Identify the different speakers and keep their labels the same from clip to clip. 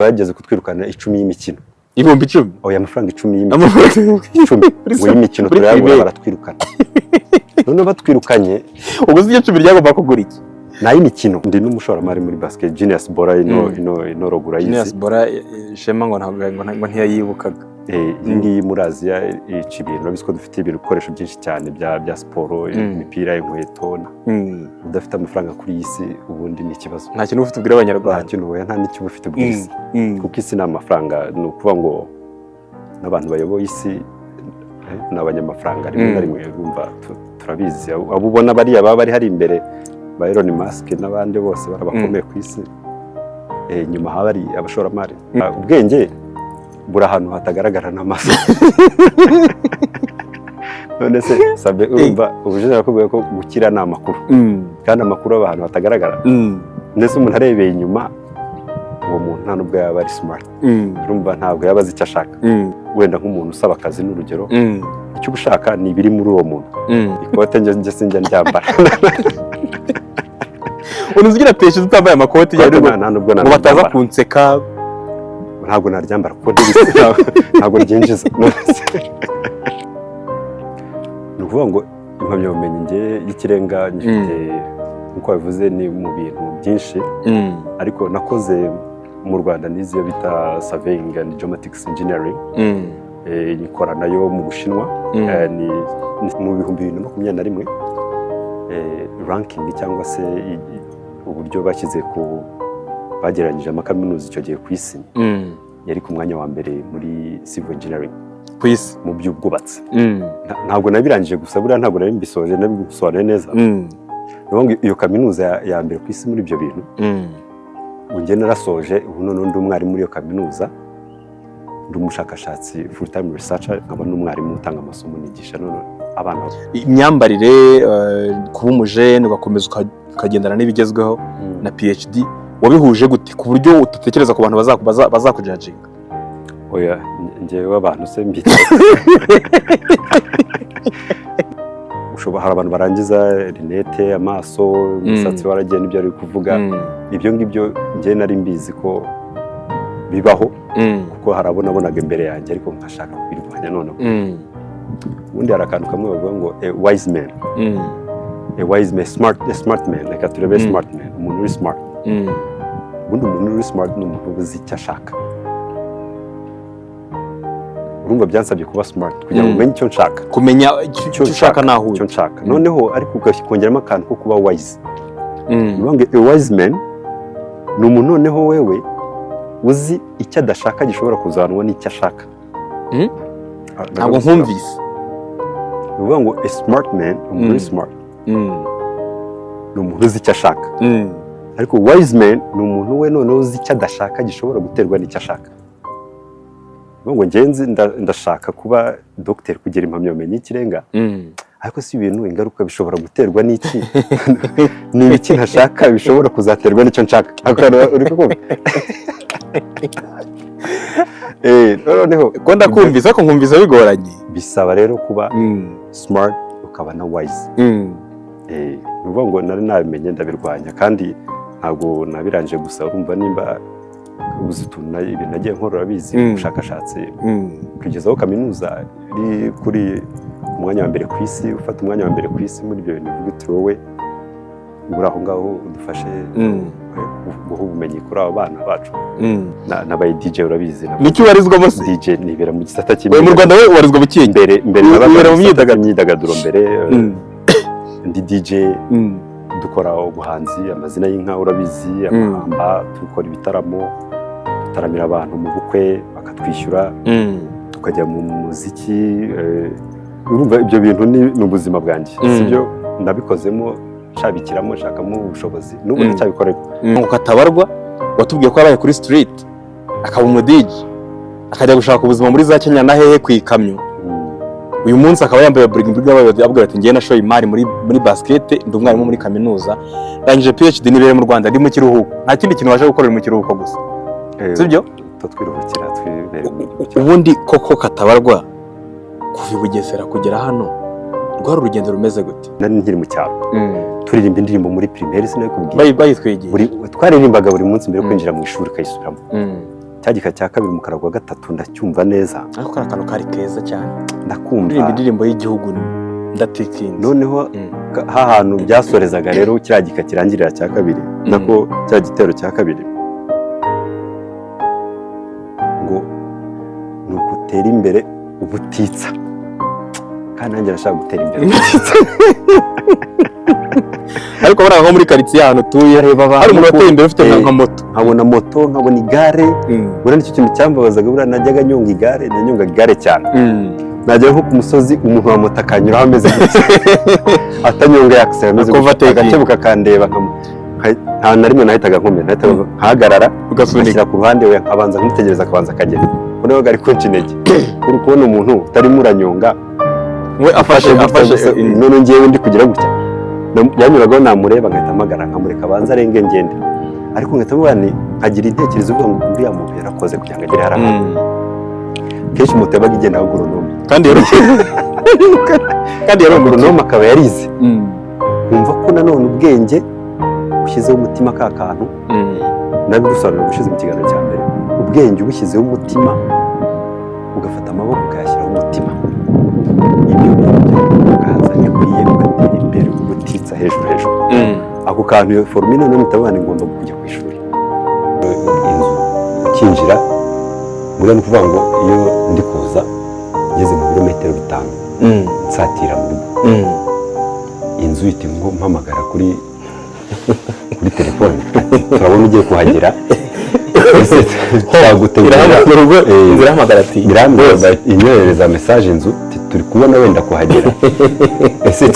Speaker 1: Bageze kutwirukana 10 y'imikino.
Speaker 2: 10,000?
Speaker 1: Oya, amafaranga 10 y'imikino.
Speaker 2: Amafaranga
Speaker 1: 10 ngo y'imikino.
Speaker 2: Muri
Speaker 1: Turayabura.
Speaker 2: primaire.
Speaker 1: Baratwirukana. Noneho batwirukanye.
Speaker 2: Ubwo se iryo 10 ryagomba kugura iki?
Speaker 1: Ni ay'imikino. Ndi n'umushoramari muri basket, Genius Bora ino. Ino logo
Speaker 2: Genius
Speaker 1: urayizi.
Speaker 2: Bora, Shema ngo ntabwo ngo ntiyayibukaga.
Speaker 1: Iyi ngiyi muri Aziya ica ibintu. Urabizi ko dufite ibikoresho byinshi cyane bya siporo, imipira, inkweto. Udafite amafaranga kuri iyi si ubundi ni ikibazo.
Speaker 2: Nta kintu ufite ubwira
Speaker 1: Nta
Speaker 2: Abanyarwanda.
Speaker 1: kintu, oya, nta n'icyo uba ufite bw'isi, kuko isi ni amafaranga. Ni ukuvuga ngo n'abantu bayoboye isi ni abanyamafaranga rimwe na rimwe. Urumva turabizi, abo ubona bariya baba bari hari imbere ba Elon Musk n'abandi bose barabakomeye ku isi, nyuma haba hari abashoramari. Ubwenge buri ahantu hatagaragara n'amaso. None se Sabe, urumva ubujije nakubwiye ko gukira ni amakuru, kandi amakuru aba ahantu hatagaragara. Ndetse umuntu arebeye inyuma, uwo muntu nta nubwo yaba ari smart. Urumva ntabwo yaba azi icyo ashaka. Wenda nk'umuntu usaba akazi, ni urugero, icyo uba ushaka ni ibiri muri uwo muntu. Ikote njye sinjya ndyambara.
Speaker 2: Ubu ugira peshe utambaye amakoti?
Speaker 1: Ikote
Speaker 2: ngo
Speaker 1: nta nubwo
Speaker 2: ngo bataza
Speaker 1: naryambara.
Speaker 2: kunseka.
Speaker 1: Ntabwo naryambara kuko ntabwo ryinjiza. None se, ni ukuvuga ngo impamyabumenyi njye y'ikirenga nyifite, nk'uko babivuze, ni mu bintu byinshi, ariko nakoze mu Rwanda nize iyo bita surveying and geomatics engineering. Nyikora nayo mu Bushinwa. Ni mu 2021, ranking cyangwa se uburyo bashyize ku bagereranyije amakaminuza icyo gihe ku isi, yari ku mwanya wa mbere muri civil engineering.
Speaker 2: Ku isi?
Speaker 1: Mu by'ubwubatsi. Ntabwo nabirangije gusa, buriya ntabwo nari mbisoje, nabisobanuye neza. Ni ukuvuga ngo iyo kaminuza ya mbere ku isi muri ibyo bintu, ubu njye narasoje, ubu noneho ndi umwarimu muri iyo kaminuza, ndi umushakashatsi, full time researcher, nkaba n'umwarimu utanga amasomo, nigisha none abana.
Speaker 2: Imyambarire, kuba umujene ugakomeza ukagendana n'ibigezweho na PhD, wabihuje gute ku buryo udatekereza ku bantu bazakujajinga?
Speaker 1: Oya, njyewe abantu se mbita ushobora, hari abantu barangiza rinete, amaso, umusatsi waragiye, n'ibyo ari kuvuga. Ibyo ngibyo njye nari mbizi ko bibaho, kuko hari abo nabonaga imbere yanjye, ariko nkashaka kubirwanya noneho. Ubundi hari akantu kamwe bavuga ngo a wise man, a wise man, smart, a smart man. Reka turebe. Smart man, umuntu uri smart. Ubundi umuntu uri smart ni umuntu uba uzi icyo ashaka. Urumva byansabye kuba smart kugira ngo umenye icyo nshaka.
Speaker 2: Kumenya icyo ushaka naho
Speaker 1: icyo
Speaker 2: uri.
Speaker 1: nshaka. Noneho ariko ukongeramo akantu ko kuba wise. Ni ukuvuga ngo a wise man ni umuntu noneho wewe uzi icyo adashaka gishobora kuzanwa n'icyo ashaka. Ah,
Speaker 2: Ntabwo nkumvise.
Speaker 1: Ni ukuvuga ngo a smart man, umuntu uri smart, ni umuntu uzi icyo ashaka, ariko wise man ni umuntu we noneho uzi icyo adashaka gishobora guterwa n'icyo ashaka. Ni ukuvuga ngo ngenzi ndashaka kuba dogiteri, kugira impamyabumenyi y'ikirenga, ariko si ibintu ingaruka bishobora guterwa n'iki, ni ibiki ntashaka bishobora kuzaterwa n'icyo nshaka. Ako kantu uri kukumva? Noneho
Speaker 2: Ko ndakumvise, ariko nkumvise bigoranye.
Speaker 1: Bisaba rero kuba smart ukaba na wise. Ni ukuvuga ngo nari nabimenye, ndabirwanya, kandi ntabwo nabirangije gusa. Urumva nimba ubuze utuntu ibintu nagiye nkora urabizi, ubushakashatsi, kugeza aho kaminuza iri kuri umwanya wa mbere ku isi, ufata umwanya wa mbere ku isi muri ibyo bintu, uvuga uti wowe uri aho ngaho udufashe guha ubumenyi kuri aba bana bacu. Nabaye DJ, urabizi.
Speaker 2: Nicyo ubarizwamo se?
Speaker 1: DJ, nibera mu gisata
Speaker 2: We mu Rwanda we ubarizwa mu kihe?
Speaker 1: Mbere
Speaker 2: Wibera
Speaker 1: nabaga
Speaker 2: mu
Speaker 1: mu gisata
Speaker 2: myidagaduro.
Speaker 1: cy'imyidagaduro mbere, ndi DJ, dukora ubuhanzi, amazina y'inka urabizi, amahamba, dukora ibitaramo, dutaramira abantu mu bukwe bakatwishyura, tukajya mu muziki. Urumva ibyo bintu ni ubuzima bwanjye. Sibyo, nabikozemo nshabikiramo, nshakamo ubushobozi, n'ubu ndacyabikora.
Speaker 2: Ngo Katabarwa watubwiye ko yabaye kuri street, akaba umu DJ, akajya gushaka ubuzima muri za Kenya na hehe ku ikamyo, uyu munsi akaba yambaye bling bling, avuga ati: "Ngiye nashoye imari muri basket, ndi umwarimu muri kaminuza, ndangije PhD, nibere mu Rwanda, ndi mu kiruhuko." Nta kindi kintu waje gukorera mu kiruhuko gusa, sibyo?
Speaker 1: Twiruhukira, twibere mu gihugu cyacu.
Speaker 2: Ubundi koko Katabarwa, kuva i Bugesera kugera hano rwari urugendo rumeze gute?
Speaker 1: Nari nkiri mu cyaro, turirimba indirimbo muri primaire, sinabikubwiye?
Speaker 2: Bayitwigisha.
Speaker 1: Twaririmbaga buri munsi mbere yo kwinjira mu ishuri, ukayisubiramo. Cya gika cya kabiri, umukarago wa gatatu, ndacyumva neza.
Speaker 2: Ariko kariya kantu kari keza cyane.
Speaker 1: Ndakumva.
Speaker 2: Kuririmba indirimbo y'igihugu ndatikinze.
Speaker 1: Noneho ha hantu byasorezaga rero, kiriya gika kirangirira cya kabiri, nako cya gitero cya kabiri, ngo ni ukutera imbere ubutitsa, kandi nanjye ndashaka gutera imbere ubutitsa.
Speaker 2: Ariko buriya nko muri karitsiye ahantu utuye
Speaker 1: Reba abantu
Speaker 2: hari umuntu wateye imbere ufite nka moto.
Speaker 1: Nkabona moto, nkabona igare. Buriya nicyo kintu cyambabazaga. Buriya najyaga nyonga igare, nanyongaga igare cyane. Nagera nko ku musozi, umuntu wa moto akanyuraho ameze gutya, atanyonga yakisera, ameze gutya.
Speaker 2: Overtaking.
Speaker 1: Agakebuka akandeba, nta na rimwe nahitaga nkomeza, nahitaga nkahagarara.
Speaker 2: Ugasunika.
Speaker 1: Ngashyira ku ruhande we, nkabanza nkamutegereza, akabanza akagenda. Noneho ari kunca intege, uri kubona umuntu utarimo uranyonga
Speaker 2: we afashe
Speaker 1: gutya
Speaker 2: afashe
Speaker 1: gusa, none ngewe ndi kugira gutya. Yanyuragaho namureba ngahita mpagarara, nkamureka abanza arenge ngende. Ariko ngahita mvuga nti, nkagira intekerezo ivuga ngo uriya muntu yarakoze kugira ngo agere hariya hantu. Kenshi moto yabaga igendaho agoronome.
Speaker 2: Kandi yari umukire.
Speaker 1: Agoronome akaba yarize. Nkumva ko nanone ubwenge ushyizeho umutima, ka kantu nabigusobanurira ubushize mu kiganiro cya mbere, ubwenge ubushyizeho umutima, ugafata amaboko ukayashyiraho umutima, ibyo bintu byawe ugahaza bikwiye, ugatera imbere ubutitsa hejuru hejuru. Ako kantu, iyo formule, noneho mpita mvuga nti ngomba kujya ku ishuri. Inzu ukinjira, buriya ni ukuvuga ngo iyo ndi kuza ngeze mu birometero 5 nsatira mu rugo, inzu ihita mpamagara kuri telefone ati: "Turabona ugiye kuhagera, ese twagutegurira?"
Speaker 2: Irahamagara ubwo? Irahamagara ati:
Speaker 1: Irahamagara, inyoherereza message inzu ati: "Turi kubona wenda kuhagera, ese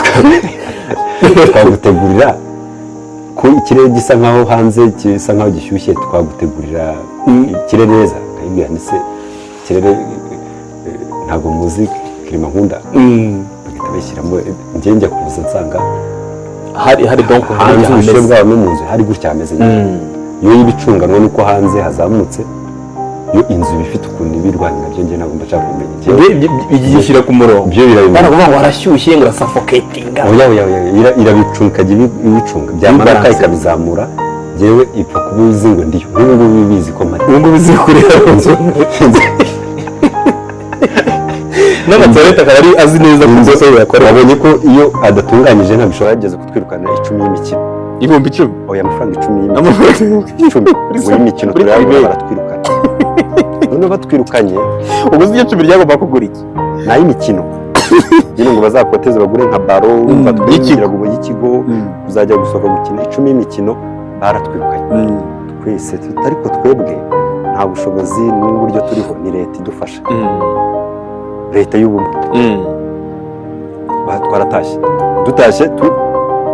Speaker 1: twagutegurira ko ikirere gisa nkaho hanze gisa nkaho gishyushye, twagutegurira ikirere neza?" Nkayibwira nti: "Se ikirere, ntabwo muzi climat nkunda?" Bagahita bayishyiramo. Njye njya kuza nsanga
Speaker 2: hari donc
Speaker 1: hanze
Speaker 2: hameze.
Speaker 1: ubushyuhe bwabo no mu nzu hari gutya hameze nyine. Iyo y'ibicunganwa nuko hanze hazamutse, iyo inzu iba ifite ukuntu ibirwanya nabyo, njye ntabwo mba nshaka kumenya.
Speaker 2: Igishyira ku murongo.
Speaker 1: Ibyo birabimenya.
Speaker 2: Baravuga ngo harashyushye, ngo urasuffocatinga.
Speaker 1: Oya, oya, oya, irabicunga, ikajya ibicunga, byamanuka
Speaker 2: Ibibalance.
Speaker 1: ikabizamura. Njyewe ipfa kuba izi ngo ndiyo, nk'ubu ngubu ibizi ko mpari.
Speaker 2: Ubu ngubu uzi kureba inzu n'amatoilette, akaba ari azi neza ko byose biyakorera.
Speaker 1: Wabonye ko iyo adatunganyije ntabwo ishobora. Yageze kutwirukana 10 y'imikino.
Speaker 2: 10,000?
Speaker 1: Oya, amafaranga 10 y'imikino.
Speaker 2: Amafaranga
Speaker 1: 10 ngo y'imikino.
Speaker 2: Kuri
Speaker 1: Turayabura.
Speaker 2: primaire.
Speaker 1: Baratwirukana. Noneho batwirukanye,
Speaker 2: Ubwo se iryo cumi ryagomba kugura iki?
Speaker 1: Ni ay'imikino nyine, ngo bazakoteze bagure nka ballon. Urumva
Speaker 2: Y'ikigo.
Speaker 1: twinjiraga ubu y'ikigo, uzajya gusohoka gukina. 10 y'imikino, baratwirukanye twese. Ariko twebwe nta bushobozi n'uburyo turiho, ni leta idufasha, leta y'ubumwe. Twaratashye, dutashye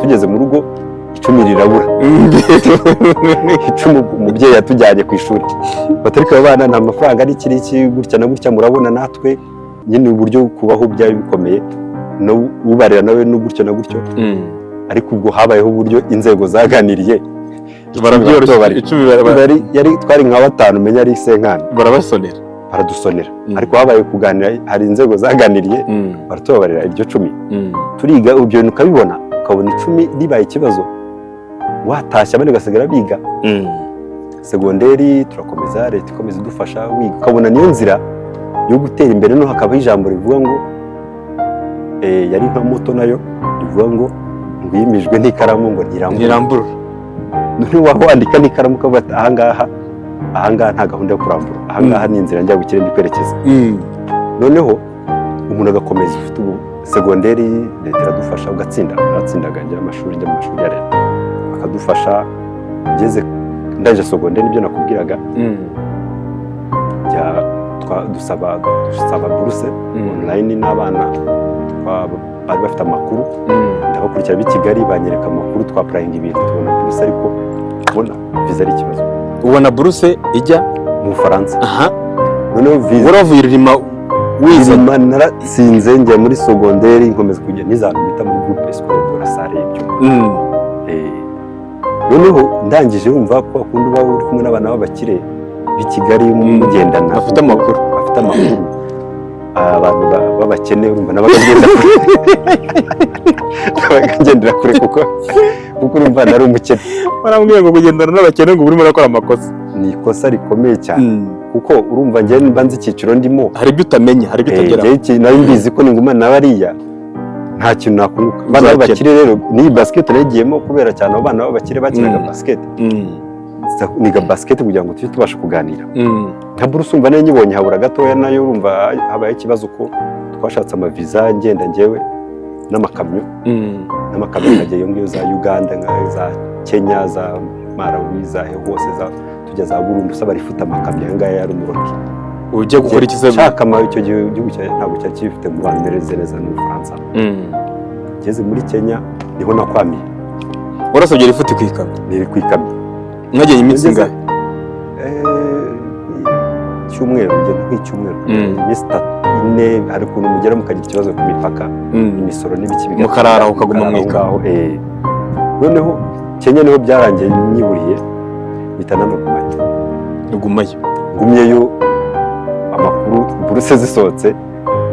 Speaker 1: tugeze mu rugo 10 rirabura. 10 umubyeyi yatujyanye ku ishuri, batariko abana nta mafaranga, ari iki n'iki, gutya na gutya, murabona natwe nyine uburyo kubaho byari bikomeye, no ubarira nawe no gutyo na gutyo. Ariko ubwo habayeho uburyo inzego zaganiriye.
Speaker 2: Barabyoroshya.
Speaker 1: Baratubarira.
Speaker 2: 10
Speaker 1: Yari twari nka batanu, umenya ari senkani.
Speaker 2: Barabasonera.
Speaker 1: Baradusonera. Ariko habaye kuganira, hari inzego zaganiriye, baratubabarira iryo cumi. Turiga. Ibyo bintu ukabibona, ukabona 10 ribaye ikibazo, watashye, abandi bagasigara biga segonderi. Turakomeza, leta ikomeza idufasha, wiga ukabona niyo nzira yo gutera imbere. No hakabaho ijambo rivuga ngo yari nka motto nayo rivuga ngo ngwimijwe n'ikaramu ngo ntirambure.
Speaker 2: Ntirambura.
Speaker 1: Noneho waba wandika n'ikaramu, ukavuga ati: "Ahangaha, ahangaha nta gahunda yo kurambura, ahangaha ni inzira njya gukire ndi kwerekeza." Noneho umuntu agakomeza ufite ubu segonderi, leta iradufasha, ugatsinda. Naratsindaga, njya amashuri, njya mu mashuri ya leta bakadufasha. Ngeze ndangije segonderi, nibyo nakubwiraga, njya dusaba buruse online n'abana bari bafite amakuru, ndabakurikira b'i Kigali, banyereka amakuru, twapplyinga ibintu, tubona buruse. Ariko kubona viza ari ikibazo.
Speaker 2: Ubona buruse ijya
Speaker 1: Mu Bufaransa.
Speaker 2: Aha.
Speaker 1: Noneho viza
Speaker 2: Wari wavuye Rilima wize?
Speaker 1: Nyuma naratsinze, njya muri sogonderi, nkomeza kujya n'izantu bita muri groupe scolaire de la Salle y'Ibyumba. Noneho ndangije, wumva ko akunda uba uri kumwe n'abana b'abakire b'i Kigali, mugendana.
Speaker 2: Bafite amakuru.
Speaker 1: Bafite amakuru. Abantu b'abakene, urumva nabaga ngenda kure, nabaga ngendera kure, kuko urumva nari umukene.
Speaker 2: Barambwiye ngo kugendana n'abakene ngo urimo urakora amakosa.
Speaker 1: Ni ikosa rikomeye cyane. Kuko urumva njye mba nzi icyiciro ndimo.
Speaker 2: Hari ibyo utamenya, hari ibyo utageraho.
Speaker 1: Njyewe nari mbizi ko ningumana na bariya nta kintu nakunguka. Abana
Speaker 2: Uzakena.
Speaker 1: b'abakire rero, n'iyi basket nayigiyemo kubera cyane abo bana b'abakire bakinaga basket. Niga basket kugira ngo tujye tubasha kuganira. Nka buruse, umva, nayo nyibonye habura gatoya, nayo urumva habaye ikibazo ko twashatse amaviza, ngenda njyewe n'amakamyo, n'amakamyo nkajya iyo ngiyo za Uganda, nka za Kenya, za Malawi, za he hose, za tujya za Burundi, usaba rifite amakamyo aya ngaya yari umuroki.
Speaker 2: Ujya gukora iki se?
Speaker 1: Nshaka icyo gihe igihugu ntabwo cyari gifite umubano umeze neza n'Ubufaransa. Ngeze muri Kenya niho nakwamiye.
Speaker 2: Warasabye lifuti ku ikamyo?
Speaker 1: Niri ku ikamyo.
Speaker 2: Mwagenda iminsi ingahe?
Speaker 1: Icyumweru, ngenda nk'icyumweru, iminsi 3, 4. Hari ukuntu mugera mukagira ikibazo ku mipaka, imisoro n'ibiki.
Speaker 2: Mukarara aho, ukaguma mu
Speaker 1: Mukarara aho
Speaker 2: ikamyo.
Speaker 1: ngaho. Noneho Kenya niho byarangiye nyiburiye, mpita nanagumayo.
Speaker 2: Ugumayo.
Speaker 1: Ngumyeyo, amakuru buruse zisohotse,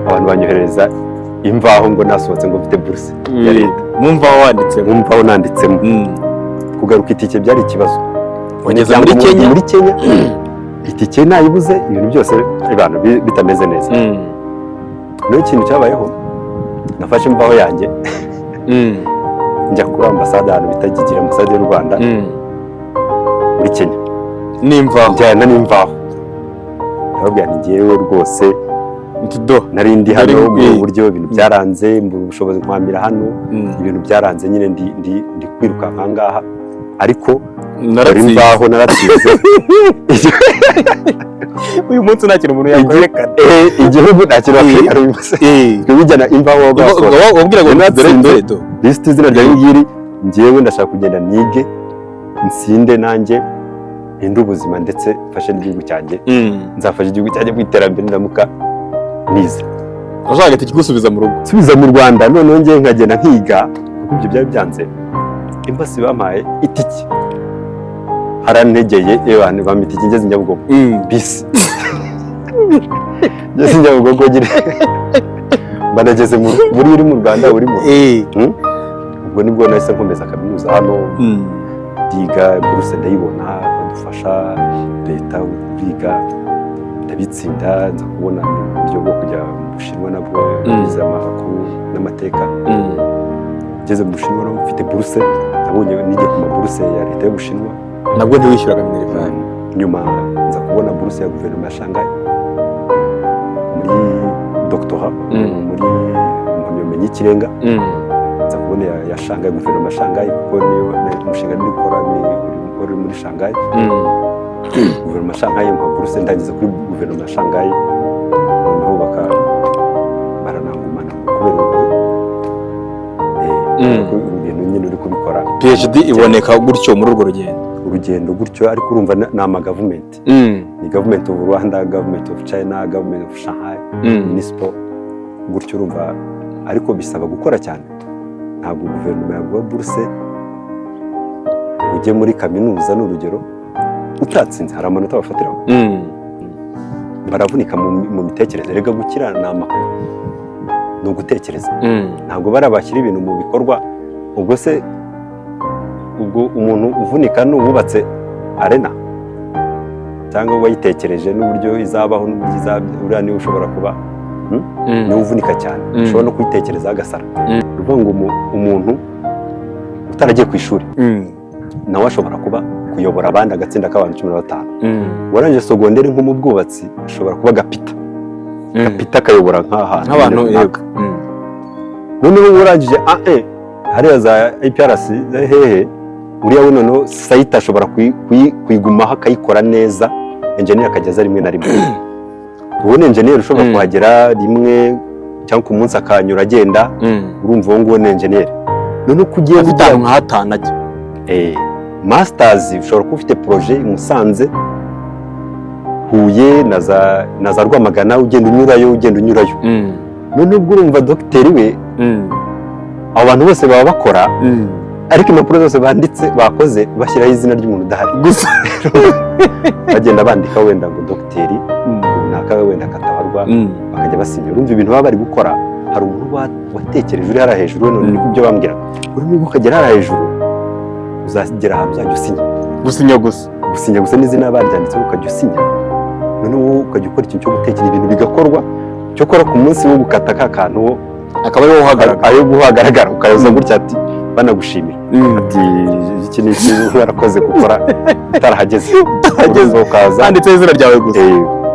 Speaker 1: abantu banyoherereza imvaho ngo nasohotse, ngo mfite buruse ya leta.
Speaker 2: Mumva wanditse?
Speaker 1: Nkumvaho nanditsemo. Kugaruka itike byari ikibazo.
Speaker 2: Wageze muri
Speaker 1: Ibyangombwa.
Speaker 2: Kenya?
Speaker 1: Muri Kenya itike nayibuze, ibintu byose ibintu bitameze neza. Niyo ikintu cyabayeho, nafashe imvaho yanjye, njya kuri ambasade ahantu bita Gigiri, ambasade y'u Rwanda muri Kenya.
Speaker 2: N'imvaho?
Speaker 1: Njyana n'imvaho, ndababwira nti njyewe rwose
Speaker 2: Nti do.
Speaker 1: nari ndi hano
Speaker 2: Dore
Speaker 1: mu buryo ibintu byaranze, mbura ubushobozi, nkwamira hano. Ibintu byaranze nyine, ndi kwirukanka aha ngaha, ariko dore
Speaker 2: Naratsinze.
Speaker 1: imvaho, naratsinze.
Speaker 2: Uyu munsi nta kintu umuntu yakwerekana.
Speaker 1: Igihugu nta kintu wakwerekana uyu munsi. Bijyana imvaho bwasohotse.
Speaker 2: Wabwiraga ngo dore.
Speaker 1: Naratsinze.
Speaker 2: Dore do.
Speaker 1: Lisiti, izina rya ngiri, njyewe ndashaka kugenda nige, nsinde, nanjye mpinde ubuzima, ndetse mfashe n'igihugu cyanjye. Nzafasha igihugu cyanjye mu iterambere ndamuka nize.
Speaker 2: Washakaga ati kigusubiza mu rugo.
Speaker 1: Nsubiza mu Rwanda, noneho njyewe nkagenda nkiga, kuko ibyo byari byanze. Embassy bampaye itike, harantegeye abantu bampa itike, ngeze Nyabugogo, bisi ngeze Nyabugogo nyine mba nageze muri uri mu Rwanda urimo. Ubwo nibwo nahise nkomeza kaminuza hano, ndiga, buruse ndayibona, badufasha leta kwiga, ndabitsinda, nza kubona uburyo bwo kujya mu Bushinwa nabwo, nize amakuru n'amateka. Ngeze mu Bushinwa naho mfite buruse nabonye, nigiye ku maburuse ya leta y'Ubushinwa.
Speaker 2: Nabwo ntiwishyuraga minerval?
Speaker 1: Nyuma nza kubona buruse ya guverinoma ya Shanghai muri doctorat, muri impamyabumenyi y'ikirenga. Nza kubona ya Shanghai, guverinoma ya Shanghai, kuko niyo umushinga ndi gukora ni uri muri Shanghai. Guverinoma ya Shanghai impa buruse, ndangiza kuri guverinoma ya Shanghai, noneho baranangumana kubera ko ibintu nyine uri kubikora.
Speaker 2: PhD iboneka gutyo muri urwo rugendo?
Speaker 1: Urugendo gutyo, ariko urumva ni ama government, ni government of Rwanda, government of China, government of Shanghai municipal, gutyo urumva. Ariko bisaba gukora cyane, ntabwo guverinoma yaguha buruse ngo ujye muri kaminuza, ni urugero, utatsinze. Hari amanota bafatiraho. Baravunika mu mitekerereze. Rega gukira ni amakuru, ni ugutekereza. Ntabwo bariya bashyira ibintu mu bikorwa. Ubwo se ubwo umuntu uvunika ni uwubatse arena cyangwa wayitekereje n'uburyo izabaho n'uburyo izaba, uriya niwe ushobora kuba niwe uvunika cyane, ushobora no kuyitekerezaho agasara. Ni ukuvuga ngo umuntu utaragiye ku ishuri nawe ashobora kuba kuyobora abandi, agatsinda k'abantu 15. Warangije sogonderi nko mu bwubatsi ashobora kuba gapita, gapita akayobora nk'ahantu
Speaker 2: nk'abantu
Speaker 1: runaka.
Speaker 2: Yego.
Speaker 1: Noneho urangije A1 hariya za IPRC za hehe, uriya we noneho site ashobora kuyigumaho akayikora neza, engineer akajya aza rimwe na rimwe. Ubu ni engineer ushobora kuhagera rimwe cyangwa ku munsi akanyura agenda. Urumva uwo nguwo ni engineer. Noneho uko ugiye
Speaker 2: afite
Speaker 1: ujya
Speaker 2: ahantu nka hatanu ajya.
Speaker 1: Masters, ushobora kuba ufite projet i Musanze, Huye na za Rwamagana, ugenda unyurayo, ugenda unyurayo. Noneho ubwo urumva dogiteri we, abo bantu bose baba bakora, ariko impapuro zose banditse bakoze bashyiraho izina ry'umuntu udahari
Speaker 2: gusa.
Speaker 1: Bagenda bandika wenda ngo dogiteri runaka wenda katabarwa, bakajya basinya. Urumva ibintu baba bari gukora, hari umuntu watekereje uri hariya hejuru. None niko ibyo bambwira, urimo ukagera hariya hejuru, uzagera ahantu uzajya usinya.
Speaker 2: Gusinya gusa.
Speaker 1: Gusinya gusa, n'izina baryanditseho ukajya usinya. Noneho wowe ukajya ukora ikintu cyo gutekereza, ibintu bigakorwa. Cyokora ku munsi wo gukata ka kantu wo
Speaker 2: akaba ariwo uhagaragara.
Speaker 1: Ayo guhagaragara ukayoza gutya, ati banagushimira, ati iki ni iki warakoze gukora utarahageze.
Speaker 2: Utarahageze.
Speaker 1: Ukaza
Speaker 2: handitseho izina ryawe gusa.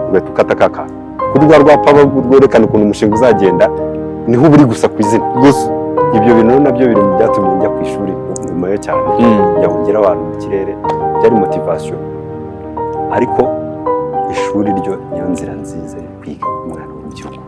Speaker 1: Ugahita ukata ka kantu kuri rwa rwapa rwerekana ukuntu umushinga uzagenda, niho uba uri gusa ku izina
Speaker 2: gusa.
Speaker 1: Ibyo bintu rero nabyo biri mu byatumye njya ku ishuri, ngumayo cyane njya ngera abantu mu kirere. Byari motivation, ariko ishuri ryo niyo nzira nziza yo kwiga umwana w'urubyiruko.